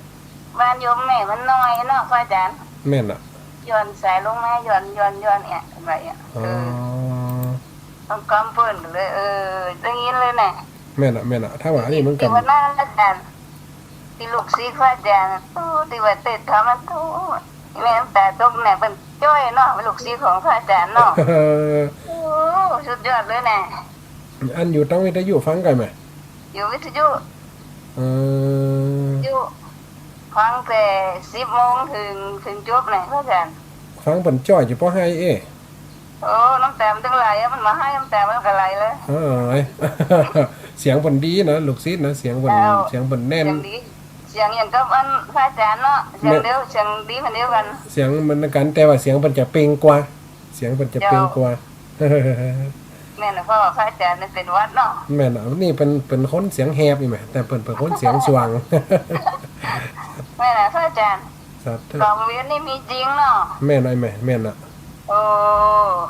บ้านโยมแม่มันน้อยเนาะพระอาจารย์ แม่นอะ หย่อนสายลงมา หย่อน หย่อน หย่อนเนี่ย แบบเนี้ย อ๋อ เออ ต้องกำเปิ้นเลย เออ ได้ยินเลยน่ะ แม่นอะ แม่นอะ ถ้าว่าอันนี้มันก็ ที่ว่าหน้าอาจารย์ ที่ลูกศิษย์พระอาจารย์ โอ้ ที่ว่าเต้นทำมัน โอ้ แม่น้ำตาตกเนี่ย เปิ้นจ้อยเนาะ เป็นลูกศิษย์ของพระอาจารย์เนาะ เออ โอ้ สุดยอดเลยน่ะ อันอยู่ตางวิทยุฟังก่อไหม อยู่วิทยุ เออ อยู่ฟังแต่สิบโมงเถิง เถิงจบน่ะพระอาจารย์ ฟังเปิ้นจ้อยอยู่ปอไห้เอ้ โอ้ น้ำตามันตึงไหลอะ มันมาไห้น้ำตามันก็ไหลเลย เออ เสียงเปิ้นดีนะ ลูกศิษย์นะ เสียงเปิ้น เจ้า เสียงเปิ้นแน่น เสียงดี เสียงอย่างกับอันพระอาจารย์เนาะ เสียงเดียว เสียงดีเหมือนเดียวกัน เสียงเหมือนกัน แต่ว่าเสียงเปิ้นจะเปล่งกว่า เสียงเปิ้นจะเปล่งกว่า แม่นน่ะ เพราะว่าพระอาจารย์นี่เป็นหวัดเนาะ แม่นน่ะ นี่เป็น เป็นคนเสียงแหบนี่แหม แต่เปิ้นเป็นคนเสียงสว่าง แม่นน่ะ พระอาจารย์ สาธุ กรรมเวรนี่มีจริงเนาะ แม่นไอ้แม่ แม่นน่ะ โอ้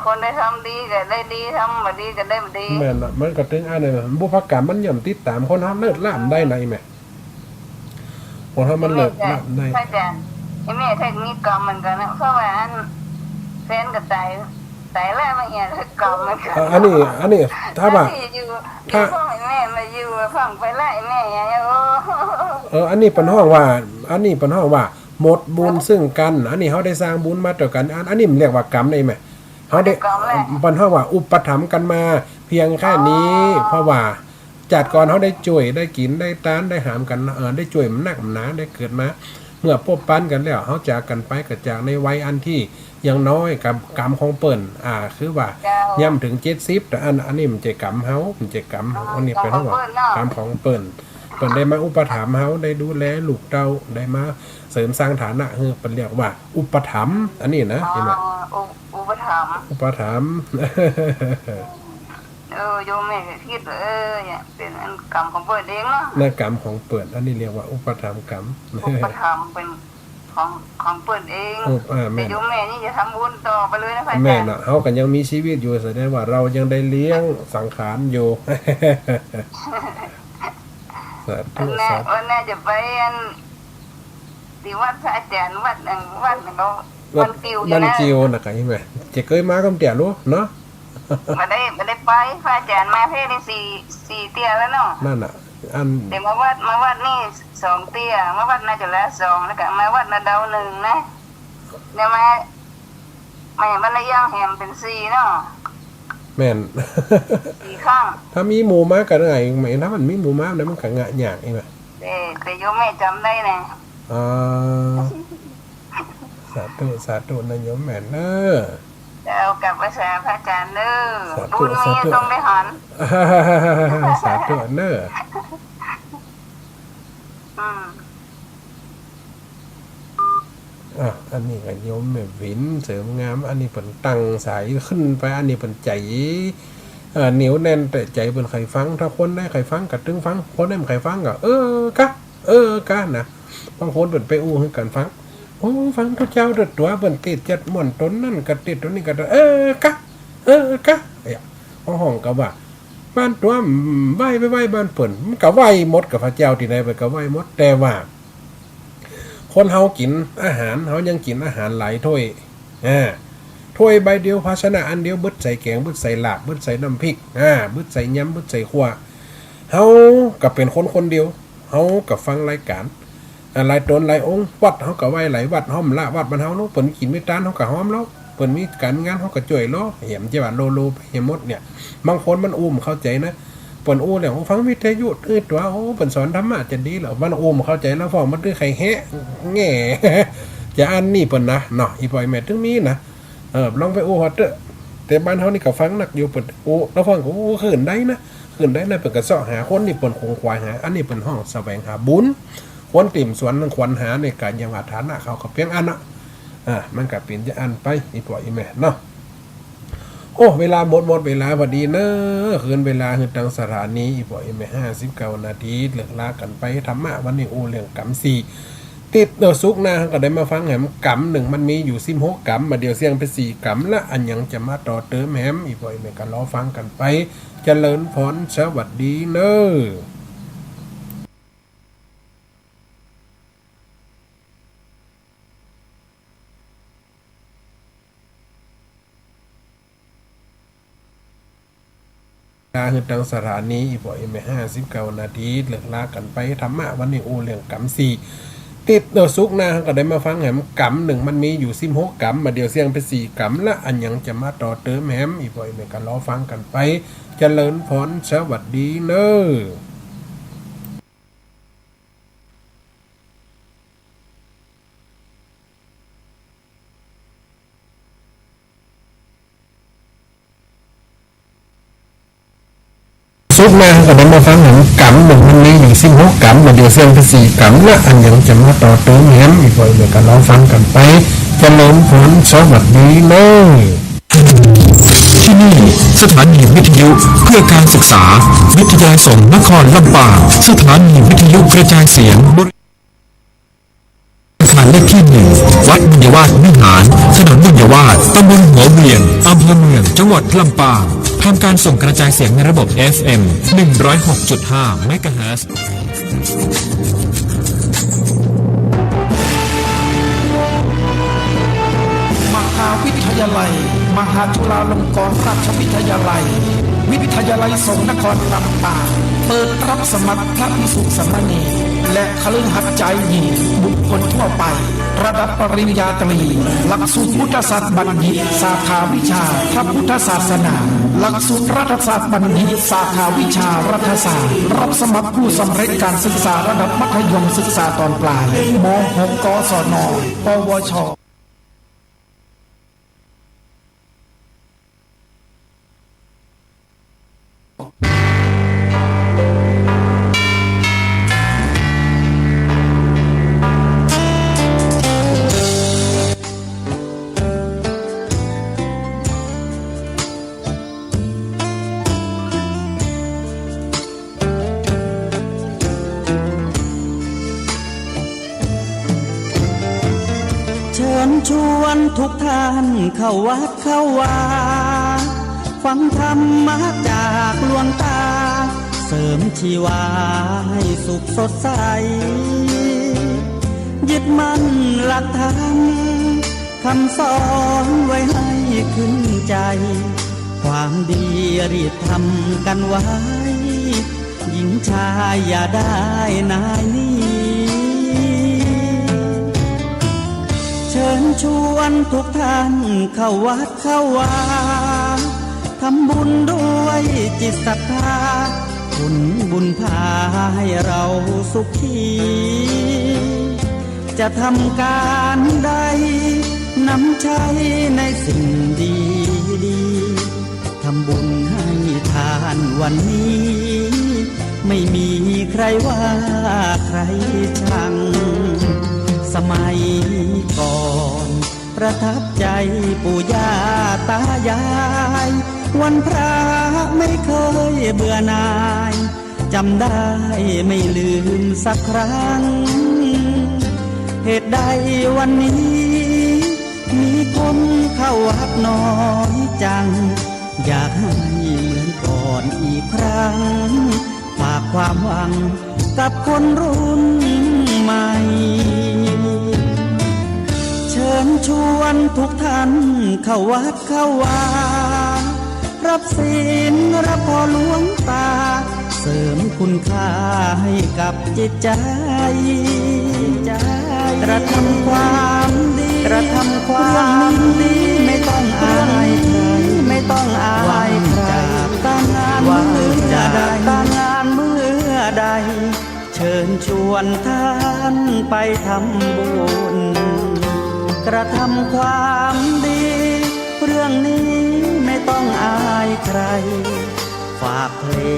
คนได้ทำดีก็ได้ดี ทำบ่ดีก็ได้บ่ดี แม่นน่ะ มันก็ถึงอันนั้นน่ะ บุพกรรมมันย่อมติดต๋ามคนเฮาเลิศล้ำได้นะไอ้แม่ คนเฮามันเลิศล้ำได้ พระอาจารย์ ไอ้แม่แท้มีกรรมเหมือนกันนะ เพราะว่าอันแฟนก็ต๋าย ต๋ายแล้วมาเหียกรรมเหมือนกัน อ่ะ อันนี้ อันนี้ ถ้าว่า อันนี้อยู่ ถ้า อยู่พ่อแม่มาอยู่ฟังไปไล่แม่อย่างเงี้ย โอ้ เออ อันนี้เปิ้นฮ้องว่า อันนี้เปิ้นฮ้องว่า หมดบุญซึ่งกัน อันนี้เฮาได้สร้างบุญมาต่อกัน อัน อันนี้มันเรียกว่ากรรมได้ไหม เฮาได้ กรรมแหละ เปิ้นฮ้องว่าอุปถัมภ์กันมาเพียงแค่นี้ อ๋อ เพราะว่า จาติก่อนเฮาได้จ้วย ได้กิ๋น ได้ตาน ได้หามกัน เอ่อ ได้จ้วยมันนักมันหนา ได้เกิดมา เมื่อปบปันกันแล้ว เฮาจากกันไปก็จากในวัยอันที่ยังน้อย กรรม กรรมของเปิ้น อ่า คือว่า เจ้า ย่ำเถิงเจ็ดสิบ แต่อัน อันนี้มันบ่ใจ้กรรมเฮา มันบ่ใจ้กรรมเฮา อ๋อ อันนี้เปิ้นฮ้องว่ากรรมของเปิ้น เปิ้นได้มาอุปถัมภ์เฮา ได้ดูแลลูกเต้า ได้มาเสริมสร้างฐานะ เออ เปิ้นเรียกว่าอุปถัมภ์ อันนี้นะ อ๋อ เห็นไหม อุ อุปถัมภ์ อุปถัมภ์ เออ โยมแม่ก็คิดว่า เออ เนี่ย เป็นอันกรรมของเปิ้นเองเนาะ ในกรรมของเปิ้น อันนี้เรียกว่าอุปถัมภ์กรรม อุปถัมภ์เป็นของ ของเปิ้นเอง อุป อ่า แม่น แต่โยมแม่นี่จะทำบุญต่อไปเลยนะพระอาจารย์ แม่นน่ะ เฮาก็ยังมีชีวิตอยู่ แสดงว่าเฮายังได้เลี้ยงสังขารอยู่ สาธุ วันหน้า สาธุ วันหน้าจะไปอัน ที่วัดพระอาจารย์ วัดหนึ่ง วัดหนึ่งเขา วัด บ้านกิ่วอยู่นะ บ้านกิ่วนะ ใครไหม จะเกยมาก็เตี้ยลูกเนาะ บ่ได้ บ่ได้ไป พระอาจารย์มาเทศน์นี่สี่ สี่เตี้ยแล้วเนาะ นั่นน่ะ อัน แต่มาวัด มาวัดนี่สองเตี้ย มาวัดนาจุฬาสอง แล้วก็มาวัดนาดาวหนึ่งนะ เนี่ยมา มาวัดนาเอียงแหมเป็นสี่เนาะ แม่น สี่ครั้ง ถ้ามีหมู่มาก็ง่ายไหม ถ้ามันมีหมู่มาแล้วมันก็ง่ายยากเองนะ แต่ แต่โยมแม่จ๋ำได้นะ อ๋อ สาธุ สาธุนะโยมแม่เนอะ เอากลับไปสาพระอาจารย์เน้อ สาธุ บุญมี สาธุ ต้องได้หอน สาธุเน้อ อืม อ่ะ อันนี้ก็โยมแม่หวินเสริมงาม อันนี้เปิ้นตั้งสายขึ้นไป อันนี้เปิ้นใจ๋ เอ่อ เหนียวแน่น แต่ใจ๋เปิ้นใค่ฟัง ถ้าคนใดใค่ฟังก็ตึงฟัง คนใดบ่ใค่ฟังก็ เออ กะ เออ กะ นะ บางคนเปิ้นไปอู้หื้อกั๋นฟัง โอ้ ฟังตุ๊เจ้าตุ๊ตั๋ว เปิ้นเตศน์จัดม่วนต๋นนั้นก็เตศน์ต๋นนี้ก็ เออ กะ เออ กะ เนี่ย พอฮ้องก็ว่า บ้านตั๋ว อืม ไหว้ ไหว้ ไหว้บ้านเปิ้น มันก็ไหว้หมด กับพระเจ้าตี้ใดเปิ้นก็ไหว้หมด แต่ว่า คนเฮากิ๋นอาหาร เฮายังกิ๋นอาหารหลายถ้วย อ่า ถ้วยใบเดียว ภาชนะอันเดียว เบิดใส่แก๋ง เบิดใส่ลาบ เบิดใส่น้ำพริก อ่า เบิดใส่ยำ เบิดใส่ขั่ว เฮาก็เป๋นคนคนเดียว เฮาก็ฟังรายก๋าน อ่า หลายต๋นหลายองค์ วัดเฮาก็ไหว้หลายวัด ฮ้อมละวัดบ้านเฮาเนาะ เปิ้นกิ๋นมีตานเฮาก็ฮ้อมแล้ว เปิ้นมีก๋านงานเฮาก็จ้วยแล้ว แหมจะว่าโลโลไปแหมหมดเนี่ย บางคนมันอู้บ่เข้าใจ๋นะ เปิ้นอู้แล้ว โอ้ ฟังวิทยุ เออ ตั๋ว โอ้ เปิ้นสอนธรรมะจะดีแล้ว มันอู้บ่เข้าใจ๋แล้ว ฟ้องมันตื้อใค่แฮะ แง่ จะอั้นนี่เปิ้นนะ เนาะ อี่ป้ออี่แม่ตึงมีนะ เออ ลองไปอู้ฮอดเต๊อะ แต่บ้านเฮานี่ก็ฟังนักอยู่ เปิ้นอู้ ลาวฟ้องก็อู้ คืนใดนะ คืนใดนะ เปิ้นก็เซาะหาคนตี้เปิ้นขวนขวายหา อันนี้เปิ้นฮ้องแสวงหาบุญ คนตี้บ่สวนขวัญหานี่ก็ยังว่าฐานะเขาก็เปียงอั้นนะ อ่า มันก็เป๋นจะอั้นไป อี่ป้ออี่แม่เนาะ โอ้ เวลาหมด หมดเวลาพอดีเน้อ คืนเวลาหื้อตังสถานี อี่ป้ออี่แม่ ห้าสิบเก้านาที เลิกลากั๋นไป ธรรมะวันนี้อู้เรื่องก๋ำสี่ ติดเนาะ ศุกร์หน้าเฮาก็ได้มาฟังแหม ก๋ำนึ่งมันมีอยู่สิบหกก๋ำ บ่าเดี่ยวเสี้ยงไปสี่ก๋ำละ อะหยังจะมาต่อเติมแหม อี่ป้ออี่แม่ก็รอฟังกั๋นไป เจริญพร สวัสดีเน้อ ลาหื้อตังสถานี อี่ป้ออี่แม่ ห้าสิบเก้านาที เลิกลากั๋นไป ธรรมะวันนี้อู้เรื่องก๋ำสี่ ติดเนาะ ศุกร์หน้าเฮาก็ได้มาฟังแหม ก๋ำนึ่งมันมีอยู่สิบหกก๋ำ บ่าเดี่ยวเสี้ยงไปสี่ก๋ำละ อะหยังจะมาต่อเติมแหม อี่ป้ออี่แม่ก็รอฟังกั๋นไป เจริญพร สวัสดีเน้อ ศุกร์หน้าเฮาก็ได้มาฟังแหม ก๋ำนึ่งมันมีอยู่สิบหกก๋ำ บ่าเดี่ยวเสี้ยงไปสี่ก๋ำละ อะหยังจะมาต่อเติมแหม อี่ป้ออี่แม่ก็รอฟังกั๋นไป เจริญพร สวัสดีเน้อ ที่นี่สถานีวิทยุเพื่อการศึกษา วิทยาลัยสงฆ์นครลำปาง สถานีวิทยุกระจายเสียงบริ อาคารเลขที่หนึ่ง วัดบุญญาวาสวิหาร ถนนบุญญาวาส ตำบลหัวเวียง อำเภอเมือง จังหวัดลำปาง ทำการส่งกระจายเสียงในระบบ เอฟเอ็ม หนึ่งร้อยหกจุดห้า เมกะเฮิรตซ์ มหาวิทยาลัย มหาจุฬาลงกรณราชวิทยาลัย วิทยาลัยสงฆ์นครลำปาง เปิดรับสมัครพระภิกษุสามเณร และคฤหัสถ์จายหญิง บุคคลทั่วไป ระดับปริญญาตรี หลักสูตรพุทธศาสตร์บัณฑิต สาขาวิชาพระพุทธศาสนา หลักสูตรรัฐศาสตร์บัณฑิต สาขาวิชารัฐศาสตร์ รับสมัครผู้สำเร็จการศึกษาระดับมัธยมศึกษาตอนปลาย ม.หก กศน ปวช เชิญชวนทุกท่านเข้าวัดเข้าวา ฟังธรรมะจากหลวงตา เสริมชีวาให้สุขสดใส ยึดมั่นหลักธรรม คำสอนไว้ให้ขึ้นใจ ความดีรีบทำกันไว้ หญิงชายอย่าได้นายหนี เชิญชวนทุกท่านเข้าวัดเข้าวา ทำบุญด้วยจิตศรัทธา ผลบุญพาให้เราสุขี จะทำการใด นำใช้ในสิ่งดีๆ ทำบุญให้ทานวันนี้ ไม่มีใครว่าใครชัง สมัยก่อนประทับใจปู่ย่าตายาย วันพระไม่เคยเบื่อหน่าย จำได้ไม่ลืมสักครั้ง เหตุใดวันนี้มีคนเข้าวัดน้อยจัง อยากให้เหมือนก่อนอีกครั้ง ฝากความหวังกับคนรุ่นใหม่ เชิญชวนทุกท่านเข้าวัดเข้าวา รับศีลรับพรหลวงตา เสริมคุณค่าให้กับจิตใจ กระทำความดี กระทำความดี ไม่ต้องอายใคร ไม่ต้องอายใคร ว่างจากการงานเมื่อใด ว่างจากการงานเมื่อใด เชิญชวนท่านไปทำบุญ กระทำความดี เรื่องนี้ไม่ต้องอายใคร ฝากเพลง